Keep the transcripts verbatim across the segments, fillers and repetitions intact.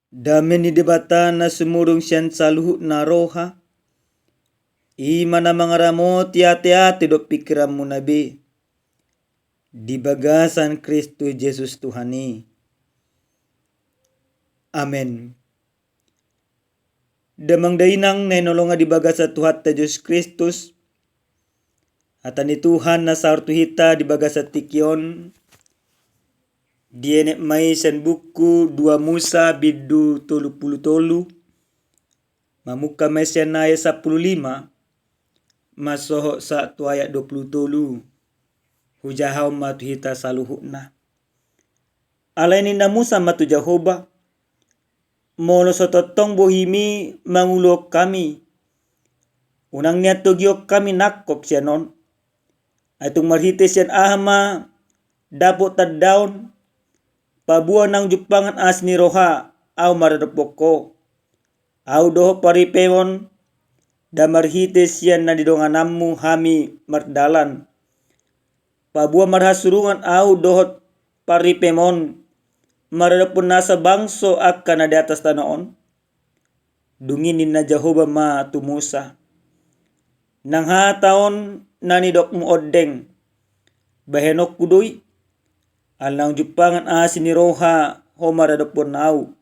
Dame ni Debata na sumurung sian saluhutna roha, i ma na mangaramoti ateate dohot pingkiranmuna be, di bagasan Kristus Jesus Tuhan i. Amen. Damang dainang na hinaholongan di bagasan Tuhanta Jesus Kristus, hata ni Tuhan na saor tu hita di bagasan tingki on, dienet ma i sian buku dua Musa bindu tolu pulu tolu, mamungka ma i sian ayat sampulu lima, masohot sahat tu ayat dua pulu tolu. Hujahahon ma tu hita saluhutna. Alai ninna Musa ma tu Jahowa, molo so tongtong bohimi manguluhon hami, unang nian togihon hami nangkok sian on. Ai tung marhite sian aha ma dapot tandaon, paboa naung jumpangan asi ni roha ahu maradophon ho, ahu dohot parripemon, ndang marhite sian na nidongananmu hami mardalan. Paboa marhasurungan ahu dohot parripemon maradophon nasa bangso angka na di atas tano on. Dung i ninna Jahowa ma tu Musa, nang hata on na nidokmu ondeng, bahenonku do i, ala naung jumpangan asi ni roha ho maradophon ahu,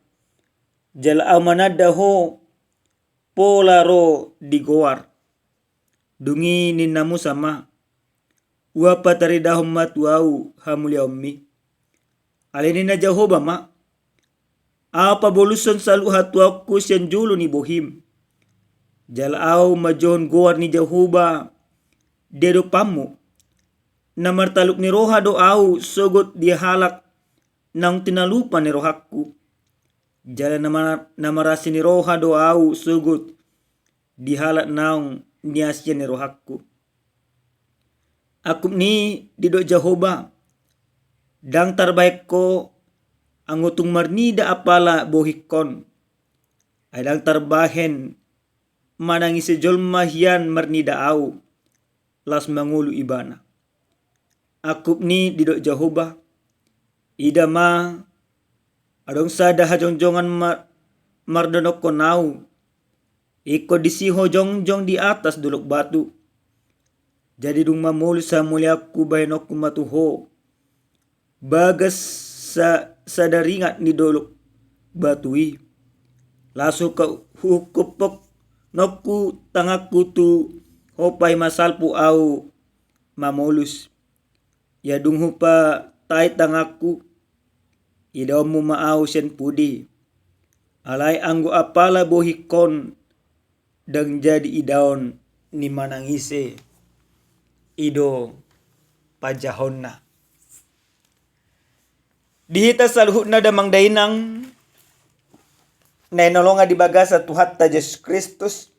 jala ahu mananda ho pola ro di goar. Dung i ninna Musa ma, ua pataridahon ma tu ahu hamuliaonmi. Alai ninna Jahowa ma, ahu pabolushon saluhut hatuaonku sian jolo ni bohim, jala ahu manjouhon goar ni Jahowa di adopanmu. Na martaluk ni roha do ahu sogot di halak naung tinalupan ni rohangku, jala na mar-, na marasi ni roha do ahu sogot di halak naung niasian ni rohangku. Angkup ni i didok Jahowa, ndang tarbahen ho anggo tung marnida apala bohingkon. Ai ndang tarbahen manang ise jolma hian marnida ahu, laos mangolu ibana. Angkup ni i didok Jahowa, ida ma, adong sada hajongjongan ma-, mardonokhon ahu, ingkon disi ho jongjong di atas dolok batu. Jadi dung mamolus hamuliaonku bahenonku ma tu ho bagas sa-, sada ringat ni dolok batu i. Laos huka-, huhungkuphonon ho tanganku tu ho paima salpu ahu mamolus. Ia dung hupatai tanganku, idaonmu ma ahu sian pudi. Alai anggo apala bohingkon, ndang jadi idaon ni manang ise. I do panjahonna. Di hita saluhutna damang dainang na hinaholongan di bagasan Tuhanta Jesus Kristus,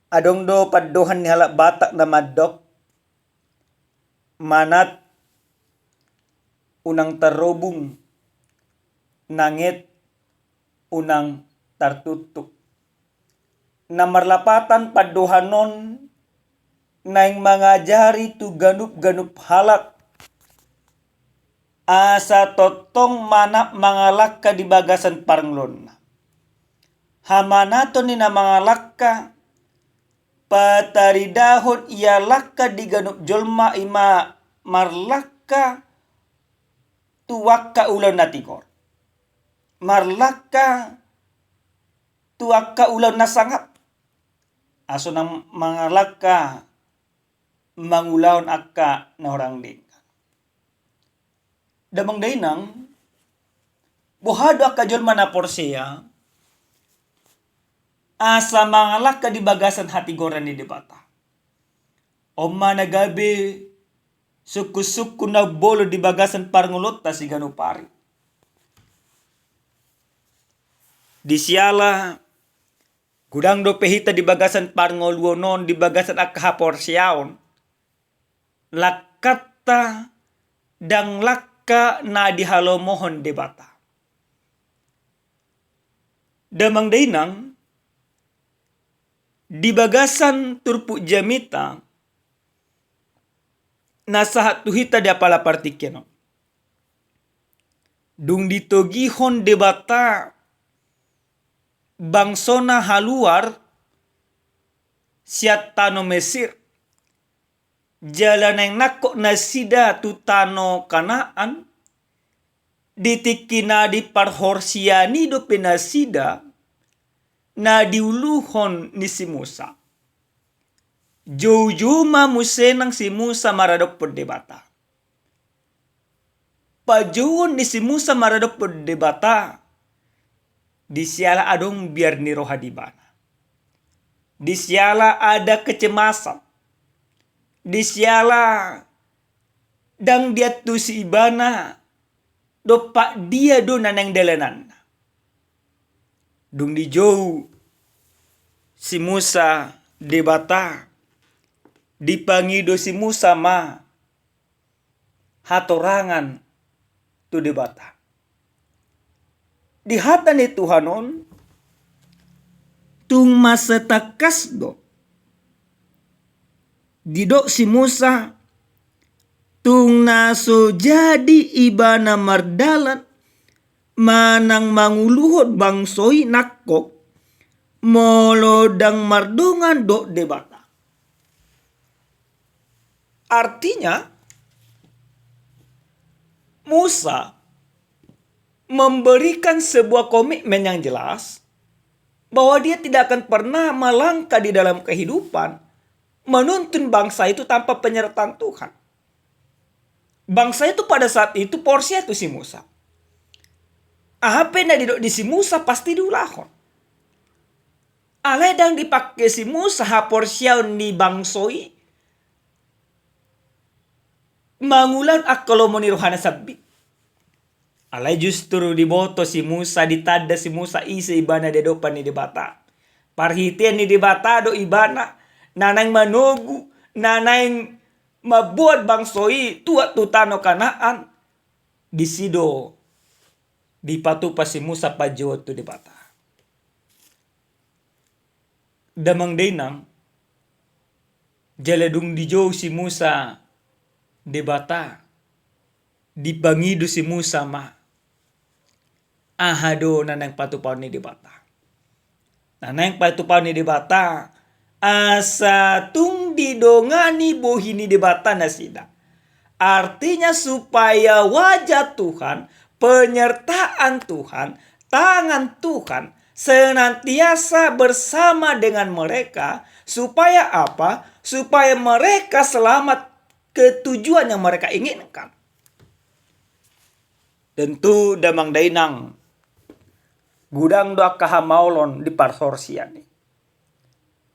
adong do pandohan ni halak Batak na mandok, manat unang tarrobung, nanget unang tartuktuk. Na marlapatan pandohan on naeng mangajari tu ganup-ganup halak asa tongtong manat mangalangka di bagasan parngoluonna. Hamanaton ni na mangalangka pataridahon ia langka di ganup jolma, i ma marlangka tu angka ulaon na tigor, marlangka tu angka ulaon na sangap, asa unang mangalangka mangulahon angka na hurang denggan. Damang dainang, boha do angka jolma na porsea asa mangalangka di bagasan hatigoran ni Debata? On ma na gabe sungkun-sungkun na umbolon di bagasan parngoluonta siganup ari. Di siala godang dope hita di bagasan parngoluon on, di bagasan angka haporseaon, langkanta ndang langka na dihalomohon Debata. Damang dainang, di bagasan turpuk jamita na sahat tu hita di apala partingkian on, Dung ditogihon Debata bangsona haluar sian tano Mesir, jala naeng nangkok nasida tu tano Kanaan, di tingki na diparhorsian i dope nasida, na diuluhon ni si Musa. Joujou ma muse nang si Musa maradophon Debata. Pajouon ni si Musa maradophon Debata, di siala adong biar ni roha di ibana. Di siala ada kecemasan. Di siala ndang diantusi ibana, dompak dia do na naeng dalananna. Dung dijou si Musa Debata, dipangido si Musa ma hatorangan tu Debata. Di hata ni Tuhan on, tung masa tangkas do didok si Musa, tung na so jadi ibana mardalan manang manguluhon bangso i nangkok, molo ndang mardongan dohot Debata. Artinya, Musa memberikan sebuah komitmen yang jelas bahwa dia tidak akan pernah melangkah di dalam kehidupan menuntun bangsa itu tanpa penyertaan Tuhan. Bangsa itu pada saat itu porsea tu si Musa. Aha pe na didok ni si Musa pasti diulahon. Alai ndang dipangke si Musa haporseaon ni bangso i mangulahon angka lomo ni rohana sambing. Alai justru diboto si Musa, ditanda si Musa ise ibana di adopan ni Debata. Parhitean ni Debata do ibana na naeng manogu, na naeng mamboan bangso i tuat tu tano Kanaan. Disi do dipatupa si Musa panjouon tu Debata. Damang dainang, jala dung dijou si Musa Debata, dipangido si Musa ma aha do na naeng patupaon ni Debata. Na naeng patupaon ni Debata, asa tung didongani bohi ni Debata nasida. Artinya supaya wajah Tuhan, penyertaan Tuhan, tangan Tuhan senantiasa bersama dengan mereka. Supaya apa? Supaya mereka selamat ke tujuan yang mereka inginkan. Tentu damang dainang, godang do angka hamaolon di parhorsean i.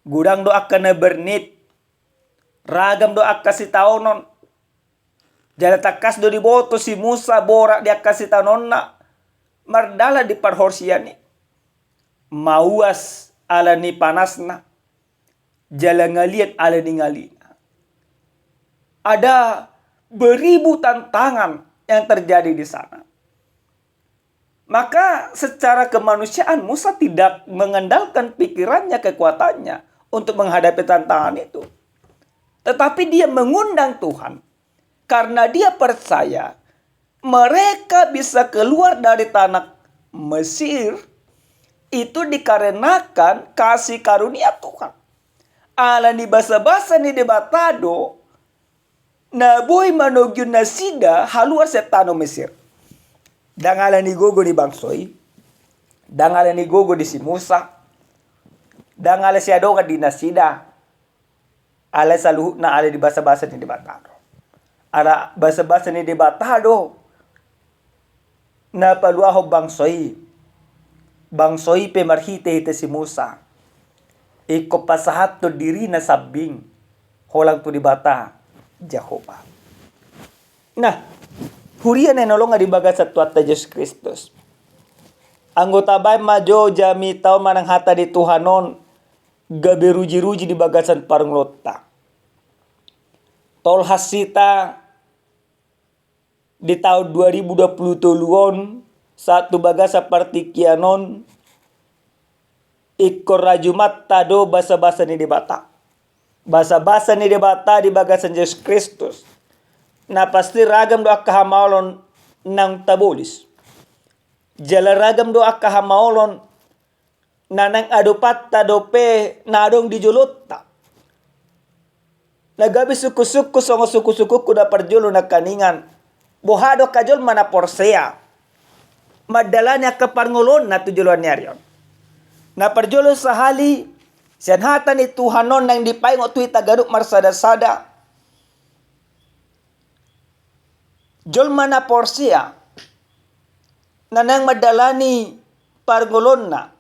Godang do angka na bernit, ragam do angka sitaonon. Jala tangkas do diboto si Musa borat di angka sitaononna mardalan di parhorsean i. Mauas ala ni panasna, jala ngaliat ala ni ngalina. Ada beribu tantangan yang terjadi di sana. Maka secara kemanusiaan Musa tidak mengandalkan pikirannya, kekuatannya untuk menghadapi tantangan itu. Tetapi dia mengundang Tuhan karena dia percaya mereka bisa keluar dari tanah Mesir itu dikarenakan kasih karunia Tuhan. Ala ni basabasa ni Debata do na boi manogihon nasida haluar sian tano Mesir. Ndang ala ni gogo ni bangso i, ndang ala ni gogo ni si Musa, ndang ala siadongan di nasida, alai saluhutna ala ni basabasa ni Debata do. Ala basabasa ni Debata do na paluahon bangso i. Bangso i pe marhitehite si Musa ingkon pasahathon dirina sambing holang tu Debata Jahowa. Nah, huria na hinaholongan di bagasan Tuhanta Jesus Kristus, anggo tabaen ma jo jamita on manang hata ni Tuhan on gabe rujiruji di bagasan parngoluonta. Tolhas hita di taon dua ribu dua puluh tolu on, sahat tu bagasan partingkian on, ingkon rajumanta do basabasa ni Debata. Basabasa ni Debata di bagasan Jesus Kristus. Na pasti ragam do angka hamaolon naung tabolis. Jala ragam do angka hamaolon na naeng adopanta dope na adong di jolonta. Na gabe sungkun-sungkun songon sungkun-sungkunku na parjolo nangkiningan. Boha do angka jolma na porsea mandalani angka parngoluonna tu joloan ni ari on? Na parjolo sahali, sian hata ni Tuhan on naeng dipaingot tu hita ganup marsada-sada. Jolma na porsea na naeng mandalani parngoluonna,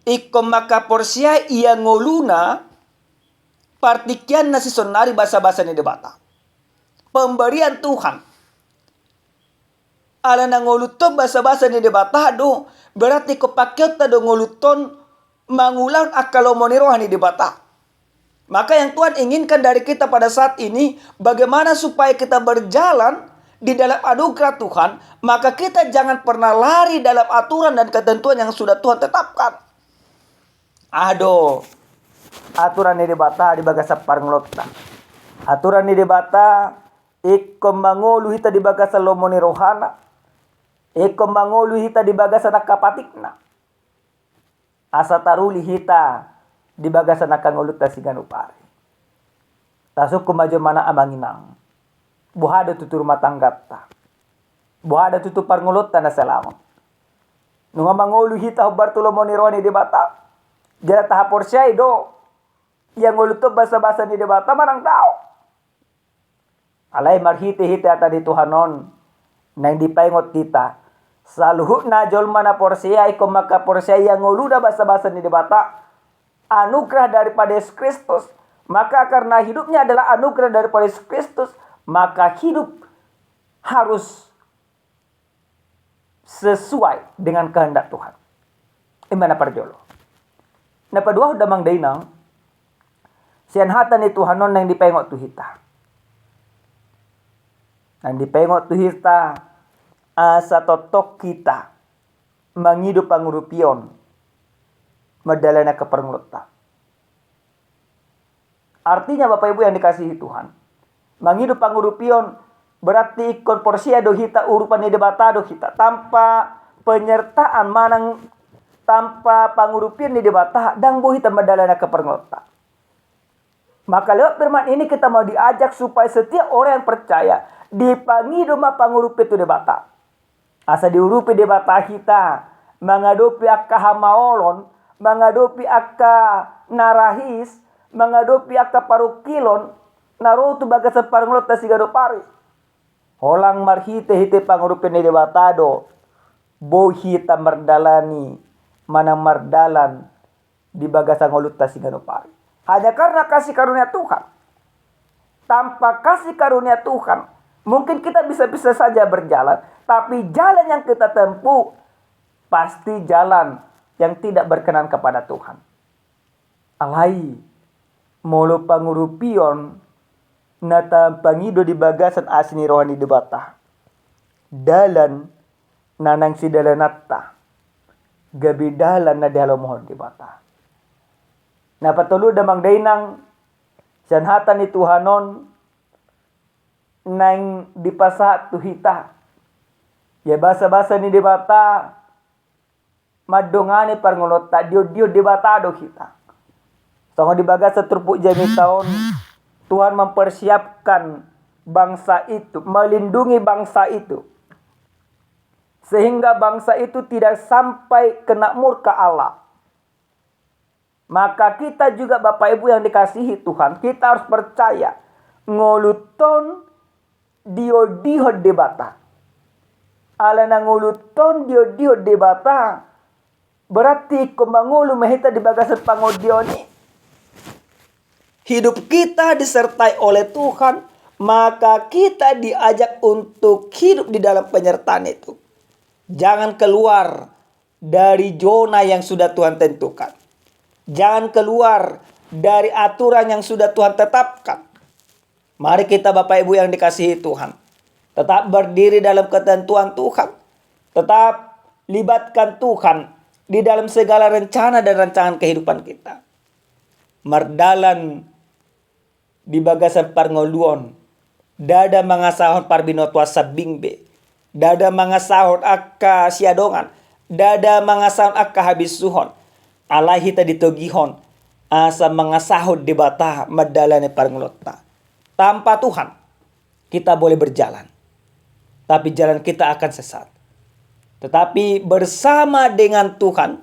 ingkon mangkaporseai ia ngoluna partingkianna sisonari basa-basa ni Debata. Pemberian Tuhan. Ala na ngolunta on basa-basa ni Debata do, berarti ingkon pangkeonta do ngolunta on mangulahon angka lomo ni roha ni Debata. Maka yang Tuhan inginkan dari kita pada saat ini, bagaimana supaya kita berjalan di dalam anugerah Tuhan, maka kita jangan pernah lari dalam aturan dan ketentuan yang sudah Tuhan tetapkan. Aha do aturan ni Debata di bagasan parngoluonta? Aturan ni Debata, ingkon mangolu hita di bagasan lomo ni rohana, ingkon mangolu hita di bagasan angka patikna. Asa taruli hita di bagasan angka ngolunta siganup ari. Tasungkun ma jomana amang inang. Boha do tutu rumah tangganta? Boha do tutu parngoluonta na selama on? Nunga mangolu hita hombar tu lomo ni roha ni Debata? Jala tahaporseai do ia ngolunta on basa-basa ni Debata manang daong? Alai marhite-hite hata ni Tuhan on naeng dipaingot hita, saluhutna jolma na porsea ingkon mangkaporseai ia ngoluna basa-basa ni Debata, anugerah daripada Yesus Kristus. Maka karena hidupnya adalah anugerah daripada Yesus Kristus, maka hidup harus sesuai dengan kehendak Tuhan. I ma na parjolo. Na paduahon damang dainang, sian hata ni Tuhan on naeng dipaingot tu hita. Naeng dipaingot tu hita, asa tongtong hita mangido pangurupion mandalani angka parngoluonta. Artinya, Bapak Ibu yang dikasihi Tuhan, mangido pangurupion berarti ingkon porsea do hita, urupan ni Debata do hita. Tanpa penyertaan manang tanpa pangurupion ni Debata, ndang boi hita mandalani angka parngoluonta. Maka lewat firman ini kita mau diajak supaya setiap orang yang percaya dipangido ma pangurupion tu Debata. Asa diurupi Debata hita mangadopi angka hamaolon, mangadopi angka na rahis, mangadopi angka parungkilon na ro tu bagasan parngoluonta siganup ari. Holan marhite-hite pangurupion ni Debata do boi hita mardalani manang mardalan di bagasan ngolunta siganup ari. Hanya karena kasih karunia Tuhan. Tanpa kasih karunia Tuhan, mungkin kita bisa-bisa saja berjalan, tapi jalan yang kita tempuh pasti jalan yang tidak berkenan kepada Tuhan. Alai molo pangurupion na tapangido di bagasan asi ni roha ni Debata, dalan na naeng sidalananta gabe dalan na dihalomohon Debata. Na patolu damang dainang, sian hata ni Tuhan on naeng dipasahat tu hita ia basa-basa ni Debata mandongani parngoluonta, diondihon Debata do hita. Songon di bagasan turpuk jamita on, Tuhan mempersiapkan bangsa itu, melindungi bangsa itu, sehingga bangsa itu tidak sampai kena murka Allah. Maka kita juga, Bapak Ibu yang dikasihi Tuhan, kita harus percaya ngolunta on diondihon Debata. Ala na ngolunta on diondihon Debata, berarti ingkon mangolu ma hita di bagasan pangondion i. Hidup kita disertai oleh Tuhan, maka kita diajak untuk hidup di dalam penyertaan itu. Jangan keluar dari zona yang sudah Tuhan tentukan. Jangan keluar dari aturan yang sudah Tuhan tetapkan. Mari kita, Bapak Ibu yang dikasihi Tuhan, tetap berdiri dalam ketentuan Tuhan. Tetap libatkan Tuhan di dalam segala rencana dan rancangan kehidupan kita. Mardalan di bagasan parngoluon, ndada mangasahon parbinotoan sambing be. Ndada mangasahon angka siadongan, ndada mangasahon angka habisuhon. Alai hita ditogihon asa mangasahon Debata mandalani parngoluonta. Tanpa Tuhan, kita boleh berjalan, tapi jalan kita akan sesat. Tetapi bersama dengan Tuhan,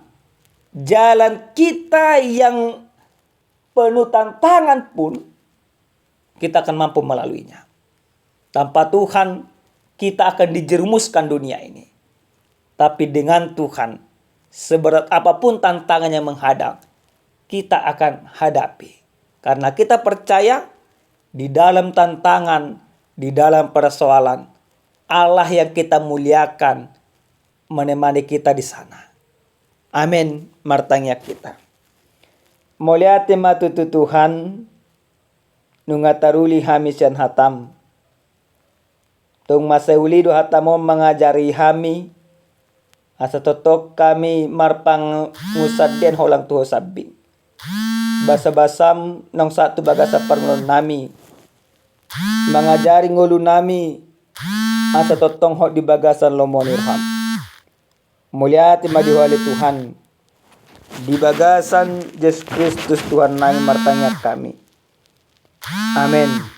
jalan kita yang penuh tantangan pun, kita akan mampu melaluinya. Tanpa Tuhan, kita akan dijerumuskan dunia ini. Tapi dengan Tuhan, seberat apapun tantangan yang menghadang, kita akan hadapi. Karena kita percaya, di dalam tantangan, di dalam persoalan, Allah yang kita muliakan menemani kita di sana. Amin. Martangiang hita. Mauliate ma tutu Tuhan, nunga taruli hami sian hataM. Tung mansai uli do hataM on mangajari hami, asa tongtong hami marpangunsandean holan tu Ho sambing. Basa-basaM naung sahat tu bagasan parngoluonnami, mangajari ngolunami, asa tongtong hot di bagasan lomo ni rohaM. Mauliate ma di Ho ale Tuhan. Di bagasan Jesus Kristus Tuhannami martangiang hami. Amen.